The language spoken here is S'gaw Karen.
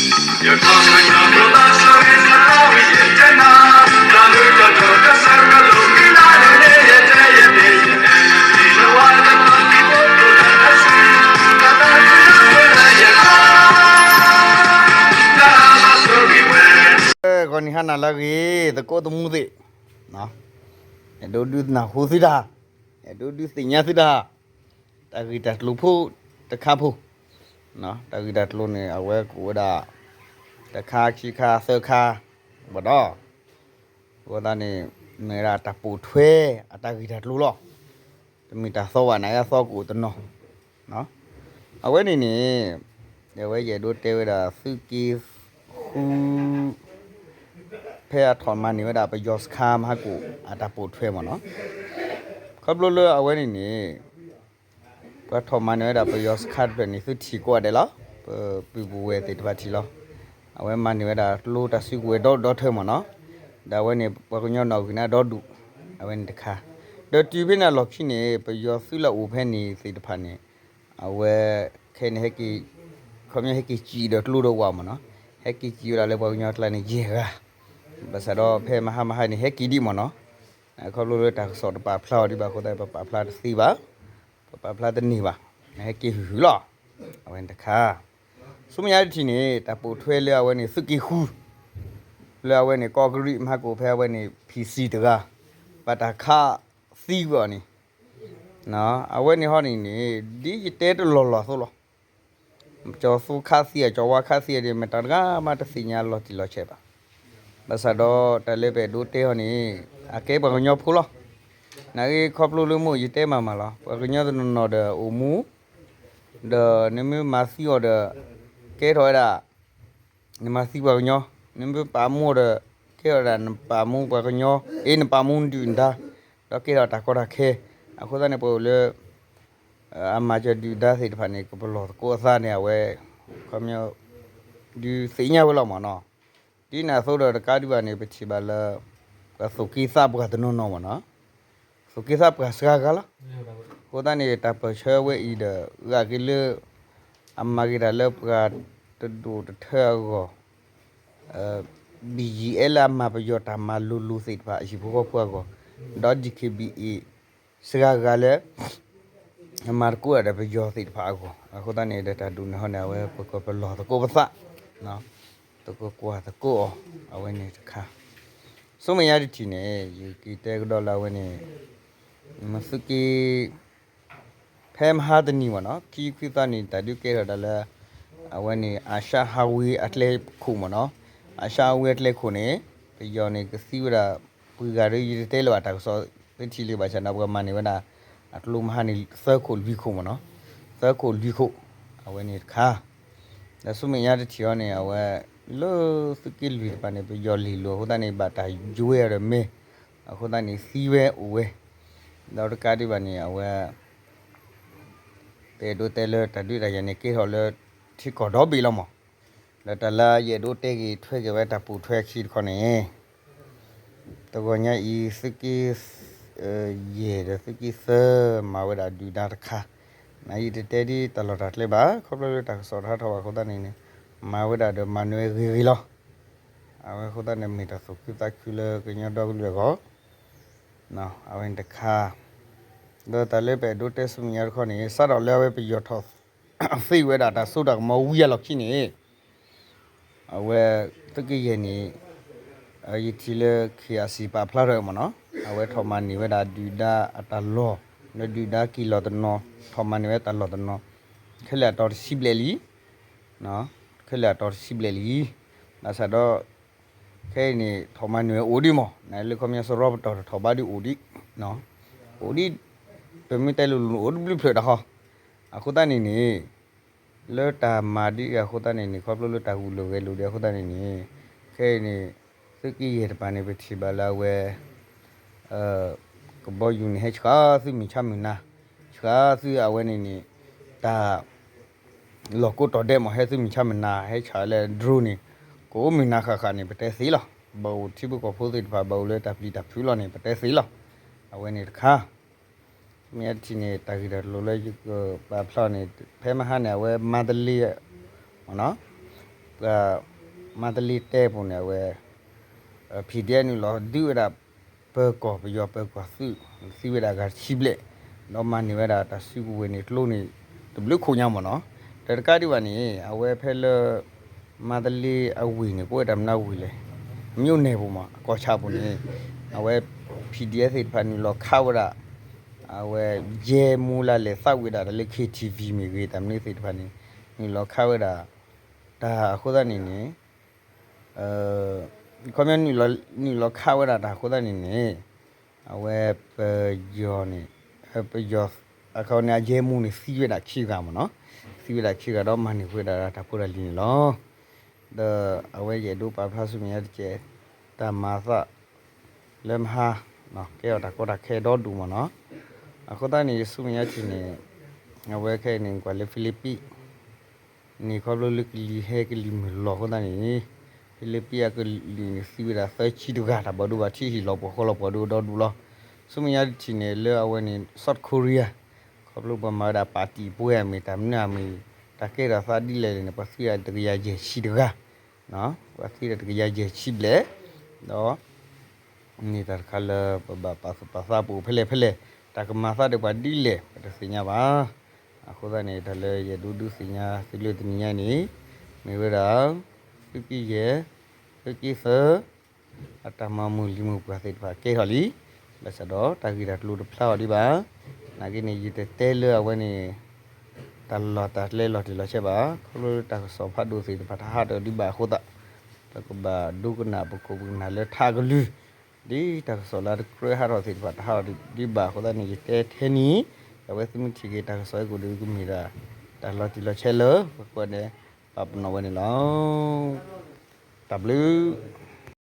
ဂီၤနံၤဟါနၤလၢအဂ့ၤ သကိးသမူသ့ၣ်, အဲၣ်ဒိးဒုးနၢ်ဟူသုတၢ်, အဲၣ်ဒိးဒုးသ့ၣ်ညါသုတၢ်, တၢ်ဂ့ၢ်တၢ်ကျိၤဖိတခါဖိ, တၢ်ဂ့ၢ်တၢ်ကျိၤန့ၣ် အဝဲကအိၣ်ဝဲဒၣ် တခါခံခါသၢခါ, ဘၣ်ဒီး အဃိသတးန့ၣ် မ့ၢ်ဝဲဒၣ်တၢ်ပိာ်ထွဲအတၢ်ဂ့ၢ်တၢ်ကျိၤလီၤ. တမ့ၢ်တၢ်သီဘၣ် နအသီကအိၣ်တနီၤ, အဝဲန့ၣ်န့ၣ် အဝဲယအဲၣ်ဒိးတဲဝဲဒၣ်သုးက့ဃု ဖဲအထီၣ်မၤန့ၢ်ဝဲဒၣ်ပယီၤစခါမဟါကိၣ် အတၢ်ပိာ်ထွဲမ့ၢ်နီၤ, ခီဖျိလၢအဝဲန့ၣ်န့ၣ် ပှၤထီၣ်မၤန့ၢ်ဝဲဒၣ်ပယီၤစခါတဖျၢၣ်န့ၣ် သုထံၣ်ကိးဂၤဒဲးလီၤ. ပပုၢ်ပဝဲၢ်သ့ၣ်တဖၣ်ထံၣ်လီၤ. အဝဲမၤန့ၢ်ဝဲဒၣ်ကျိတၢ်စုကဝဲၤဒီဒီထၢမ့ၢ်နီၤ, ဒီးအဝဲန့ၣ် ပှၤကညီနီၣ်ဂံၢ်န့ၣ်ဒီဒူၣ်, အဝဲန့ၣ်တခါ, ဒီးတုၤဖဲန့ၣ်အလီၢ်ခံန့ၣ် ပယီၤသုးလၢအအိၣ်ဖဲန့ၣ်သ့ၣ်တဖၣ်န့ၣ် အဝဲ ခဲအံၤန့ၣ် ခီပညီဟဲက့ၤစံၣ်ဒီးကျိဒီးဝးမ့ၢ်နီၤ, ဟဲက့ၤစံၣ်ဝဲဒၣ်လၢပှၤကညီကျါန့ၣ် ယဲၢ်ဂၤ, ဘၣ်ဆၣ်ဒီးဖဲမဟါမဟါန့ၣ် ဟဲက့ၤဒံးမ့ၢ်နီၤ, ခီဖျိလၢတၢ်ကစီၣ်တပာ်ဖျါအီၤဒံးဘၣ်အဃိသတး ပပာ်ဖျါတသ့ဘၣ်, ပပာ်ဖျါတန့ၢ်ဘၣ်, ဟဲက့ၤဟုၣ်ဟုၣ်လီၤ, အဝဲန့ၣ်တခါ, ဆူမဲာ်ညါတထံၣ်န့ၣ် တၢ်ပိာ်ထွဲလၢအဝဲန့ၣ် သုးက့ဃု လၢအဝဲန့ၣ် ကီးကရံးမဟါကိၣ်ဖဲအဝဲန့ၣ် ဖံစံတဂၤ ဘၣ်တၢ်ခးသံကွံာ်အီၤန့ၣ် အဝဲန့ၣ်ဟီန့ၣ်န့ၣ် ဒ်ယတဲတလီၢ်လီၢ်အသိးလီၤ. ကၠီၤသူခးသံဧါ ကၠီၤဝါခးသံဧါဒ် မတၤတဂၤမးတသ့ၣ်ညါလီၤတံၢ်လီၤဆဲးဘၣ်. ဘၣ်ဆၣ်ဒီးတၢ်လၢပအဲၣ်ဒိးတဲဟီန့ၣ် အကဲပှၤကညီဖိလီၤ. နာ်ဂ့ၤခီဖျိလၢမိၢ်ယတဲမၤမၤလီၤ ပှၤကညီတနီၤနီၤဒီးအိၣ်မူ ဒီးနမ့ၢ်မၤသံအီၤဒီး ကဲထီၣ်ဝဲဒၣ် နမၤသံပှၤကညီ, နမ့ၢ်ပာ်မူဒီး ကဲထီၣ်ဒၣ်နပာ်မူပှၤကညီ, အ့ နပာ်မူနဒုၣ်နဒါ, ဒီးကဲထီၣ်တၢ်ကီတၢ်ခဲ, အဃိသတးန့ၣ် ပှၤအိၣ်လၢ အမၤစၢၤဒုၣ်ဒါသ့ၣ်တဖၣ်န့ၣ် ကပလီၢ်သကိးအသးန့ၣ် အဝဲ ခီပညီ ဒုးသ့ၣ်ညါဝဲလီၤမ့ၢ်နီၤ. ဒ်န့ၣ်အသိးဒီးတကးဒံးဘၣ်န့ၣ် ပထံၣ်ဘၣ်လၢ ပှၤသူၣ်က့သးပှၢ်တနီၤနီၤမ့ၢ်နီၤ, သူၣ်က့သးပှၢ်စှၤဂၤလီၤ. အဃိသတးန့ၣ် တၢ်ပၢၢ်ဆၢဝဲအံၤဒီး ဂ့ၢ်က့ၤလၢ အမၤက့ၤတၢ်လၢပှၤတဒိၣ်တထၢအဂီၢ်, ဘံၣ်ယံၤအဲၣ်လၢအမၤပယီၤတၢ်မၤလိၤလိၤသ့ၣ်တဖၣ် အဟံၣ်ဖိဃီဖိအဂီၢ်, ဒီး DKBA စှၤဂၤလၢ မၤသကိးတၢ်ဒီးပယီၤသ့ၣ်တဖၣ်အဂီၢ်, အဃိသတးန့ၣ် ဒီးတၢ်ဒုးန့ၣ်ဟီန့ၣ် အဝဲပကပလီၢ်သကိးပသး, သကိးကွၢ်သကိးအီၤ, အဝဲန့ၣ်တခါ, ဆူမဲာ်ညါတထံၣ်န့ၣ် ယက့ၤတဲကဒီးလၢအဝဲန့ၣ် မ့ၢ်သုးက့ ဖဲမဟါတနံၤမ့ၢ်နီၤ ခံခွံသီန့ၣ် တၢ်ဒုးကဲထီၣ်ဒၣ်လၢ အဝဲန့ၣ် အာရှအဝေးအကျဲခိၣ်မ့ၢ်နီၤ, အာရှအဝေးအကျဲခိၣ်န့ၣ် ပယီၤန့ၣ်ကသံဝဲဒၣ် ပှဲၤဂၤဒီး ယတတဲလၢၤဘၣ် တၢ်ကစီၣ်သုထံၣ်လၢၤဘၣ်ဆၣ်ဒီး ပှၤမၤန့ၢ်ဝဲဒၣ် အကျိမဟါန့ၣ် သၢခိၣ်လွံၢ်ခိၣ်မ့ၢ်နီၤ, သၢခိၣ်လွံၢ်ခိၣ်, အဝဲန့ၣ်တခါ ဒီးဆူမဲာ်ညါတထံၣ်အီၤန့ၣ် အဝဲ လၢသုးက့လွံၢ်တဖၣ်န့ၣ် ပယီၤလ့ၢ်လိၤအဃိသတးန့ၣ် ဘၣ်တၢ်ယွဲအီၤဒီးမဲာ်, အဃိသတးန့ၣ် သံဝဲအိၣ်ဝဲ, ဒီးတကးဒံးဘၣ်န့ၣ် အဝဲ ပအဲၣ်ဒိးတဲလၢတၢ်ဒုးတၢ်ယၤန့ၣ် ကဲထီၣ်လၢထံကီၢ်ဒီဘ့ၣ်လီၤမး, ဒီးတၢ်လၢယအဲၣ်ဒိးတဲက့ၤထွဲက့ၤဝဲတၢ်ပိာ်ထွဲအခံတခီန့ၣ် တဂီၤညါအံၤ သုးက့ ယဲၢ်ဒီးသုးက့သၢ မၤဝဲဒၣ်ဒုၣ်ဒါတခါ, နာ်ယတတဲဒ်တၢ်လီၢ်တၢ်ကျဲဘၣ် ခီဖျိလၢတၢ်ကစီၣ်တဟးထီၣ်ဘၣ်အဃိသတးန့ၣ်န့ၣ် မၤဝဲဒၣ်ဒီးမၤနၢၤဝဲဂ့ၤဂ့ၤလီၤ. အဝဲအဃိသတးန့ၣ်မ့ၢ်တၢ်သူၣ်ခုသးခုလၢကညီဒီကလုာ်အဂီၢ်, အဝဲန့ၣ်တခါ, ဒီးတၢ်လၢပအဲၣ်ဒိးတဲဆူမဲာ်ညါတခီန့ၣ် စးထီၣ်လၢအဝဲပယီၤထီၣ်သ့ဝဲဒၣ်တၢ်စိတၢ်ကမီၤဝံၤအလီၢ်ခံန့ၣ် အဝဲ သုးက့ယဲၢ်န့ၣ် ယထံၣ်လၢ KIC ပာ်ဖျါထီၣ်မ့ၢ်နီၤ, အဝဲထီၣ်မၤန့ၢ်ဝဲဒၣ်ဒုၣ်ဒါအတၢ်လီၢ်, လၢဒုၣ်ဒါက့ၤလီၤတနီၤ, ထီၣ်မၤန့ၢ်ဝဲတၢ်လီၢ်တနီၤ, ခဲလၢာ်အတီၤတဆံဘျဲၣ်လံ, ခဲလၢာ်အတီၤတဆံဘျဲၣ်လံ, ဘၣ်ဆၣ်ဒီး ခဲအံၤန့ၣ် ထီၣ်မၤန့ၢ်ဝဲအိၣ်ဒံးမး, နလၢခီပညီစရီပတီၢ်ထီၣ်ဘးဒံးအိၣ်ဒံး, အိၣ်ဒံး, ပမ့ၢ်တဲလိၤလိၤန့ၣ် အိၣ်တဘျုးဖျၢၣ်တခီ, အဃိသတးန့ၣ်န့ၣ် လၢတၢ်မၤဒ်အံၤအဃိသတးန့ၣ်န့ၣ် ခီဖျိလၢတၢ်ဂုာ်လိာ်ဂဲၤလိာ်ဒံးအဃိသတးန့ၣ်န့ၣ် ခဲအံၤန့ၣ် သုးက့ယဲၢ်တဖၣ်န့ၣ် ပထံၣ်ဘၣ်လၢအဝဲ ကဘီယူၤန့ၣ် ဟဲဆှၢသုးမုၢ်ဆါမုၢ်နၤ, ဆှၢသုးအဝဲန့ၣ်န့ၣ် တၢ် လီၢ်ကိးတီၤဒဲးမး ဟဲသုးမုၢ်ဆါမုၢ်နၤ ဟဲဆှၢလၢ drone န့ၣ် ကိးမုၢ်နၤဃၣ်ဃၣ်န့ၣ် ပတဲသ့လီၤ. ဘၣ်အိၣ်ထံဖိကီၢ်ဖိသ့ၣ်တဖၣ် ဘၣ်အိၣ်လၢတၢ်ပျံၤတၢ်ဖုးလီၤန့ၣ် ပတဲသ့လီၤ. အဝဲန့ၣ်တခါ မ့ၢ်အတထံၣ်န့ၣ် တၢ်ဂ့ၢ်တၢ်ကျိၤလၢယကပာ်ဖျါန့ၣ် ဖဲမဟါန့ၣ် အဝဲမၤတလ့ၤ မ့ၢ်နီၤ, ပ ပှၤ မန္တလေးတိုင်းပူၤန့ၣ် အဝဲ PDF နုာ်လီၤဒုးဝဲဒၣ် ပၢၤကီၢ် ပယီၤပၢၤကီၢ်သုး သံဝဲဒၣ်ဂၤတဆံဘျဲၣ်, ဒီးမၤန့ၢ်ဝဲဒၣ်တၢ်စုကဝဲၤန့ၣ်ကျိန့ၣ် တဘျုးခိၣ်ညါမ့ၢ်နီၤ. ဒီးတကးဒံးဘၣ်န့ၣ် အဝဲဖဲလၢ မန္တလေးအဝ့ၢ်န့ၣ် ကိးဝဲတၢ်မနုၤဝ့ၢ်လဲၣ်, မြို့နယ်ပူၤမ့ၢ် ကီၢ်ဆၣ်ပူၤန့ၣ် အဝဲ PDF သ့ၣ်တဖၣ်နုာ်လီၤခးဝဲဒၣ် အဝဲ ရဲမှူးလၢလဲၤသးဝံၣ်ဒၣ်တၢ်လၢ KTV မ့ၢ်ဂ့ၤ တၢ်မနုၤသ့ၣ်တဖၣ်န့ၣ် နုာ်လီၤခးဝဲဒၣ် တၢ်အဃိသတးန့ၣ်န့ၣ် ခီပညီ နုာ်လီၤခးဝဲဒၣ်တၢ်အဃိသတးန့ၣ်န့ၣ် အဝဲပယီၤန့ၣ် ပယီၤ အခီန့ၣ် အရဲမူန့ၣ် သံဝဲဒၣ်ခံဂၤမ့ၢ်နီၤ, သံဝဲဒၣ်ခံဂၤဒီးမၤန့ၢ်ဃုာ်ဝဲဒၣ်တၢ်ဖိတၢ်လံၤန့ၣ်လီၤ. ဒီးအဝဲယအဲၣ်ဒိးပာ်ဖျါဆူမဲာ်ညါတက့ၢ် တၢ်မၤသး လၢမဟါ ကဲထီၣ်တၢ်ကီတၢ်ခဲဒီဒူၣ်မ့ၢ်နီၤ. အဃိသတးန့ၣ် ယဆူမဲာ်ညါထံၣ်န့ၣ် အဝဲခဲအံၤန့ၣ် ကွၢ်လၢ Philippines န့ၣ်ခီဖျိလၢကလံၤဟဲကလံၤမုၢ်လီၤအဃိသတးန့ၣ် Philippines အကလံၤန့ၣ် သံဝဲဒၣ်သၢဆံတဂၤ တၢ်ဘၣ်ဒိဘၣ်ထံးဟ့ၣ်လီၤပှီၢ်ဃီလီၤပှီၢ်ဒိဒီဒူၣ်လီၤ. ဆူမဲာ်ညါတထံၣ်န့ၣ် လၢအဝဲန့ၣ် South Korea ခီဖျိပှၤမၤဝဲဒၣ် party ပှဲၤအမ့ၢ်တၢ်မနုၤအမ့ၢ် တၢ်ကဲထီၣ်သးဒ်လဲၣ်န့ၣ် ပှၤသံဝဲဒၣ်တကယၤယဲၢ်ဆံတဂၤ ပှၤသံဝဲဒၣ်တကယၤယဲၢ်ဆံဘျဲၣ် ဒီး န့ၢ်တၢ်တခါလၢပဘၣ်ပာ်သူၣ်ပာ်သးပအိၣ်ဖဲလဲၣ်ဖဲလဲၣ် တၢ်ကမၤသးဒီးပှၤဒ်လဲၣ် ပတသ့ၣ်ညါဘၣ်. အဃိသတးန့ၣ် တၢ်လၢယအဲၣ်ဒိးဒုးသ့ၣ်ညါသုလၢတနံၤညါန့ၣ် မ့ၢ်ဝဲဒၣ် သုးက့ယဲၢ် သုးက့သၢ အတၢ်မၤမုၢ်လံၤမုၢ်ပှၢ်သ့ၣ်တဖၣ်ကဲထီၣ်လံ, ဘၣ်ဆၣ်ဒီးတၢ်ဂ့ၢ်တၢ်ကျိၤတဖျါအီၤဒံးဘၣ်. နာ်က့န့ၣ် ယတတဲလၢအဝဲန့ၣ် တၢ်လီၢ်တၢ်ကျဲလီၤတံၢ်လီၤဆဲးဘၣ်, ခီဖျိလၢတၢ်ကစီၣ်ဖးဒိၣ်သ့ၣ်တဖၣ်တဟးထီၣ်ဒံးဘၣ်အဃိသတး ပကဘၣ်ဒိကနၣ်ပခိၣ်ပကနၣ်လၢထးကလုၢ် ဒ်တၢ်ကစီၣ်လၢတကြၢးဟးထီၣ်သ့ၣ်တဖၣ်တဟးထီၣ်ဒံးဘၣ်အဃိသတးန့ၣ် ယတဲထဲန့ၣ် အဝဲသုမ့ၢ်ထံၣ်က့ၤတၢ်ကစီၣ်အံၤကိၣ်ဒီးကမ့ၢ်ဒၣ် တၢ်လီၤတံၢ်လီၤဆဲးလၢ ပကွၢ်န့ၣ် ပာ်ပနီၣ်ဝဲန့ၣ်လီၤ. တၢ်ဘျုး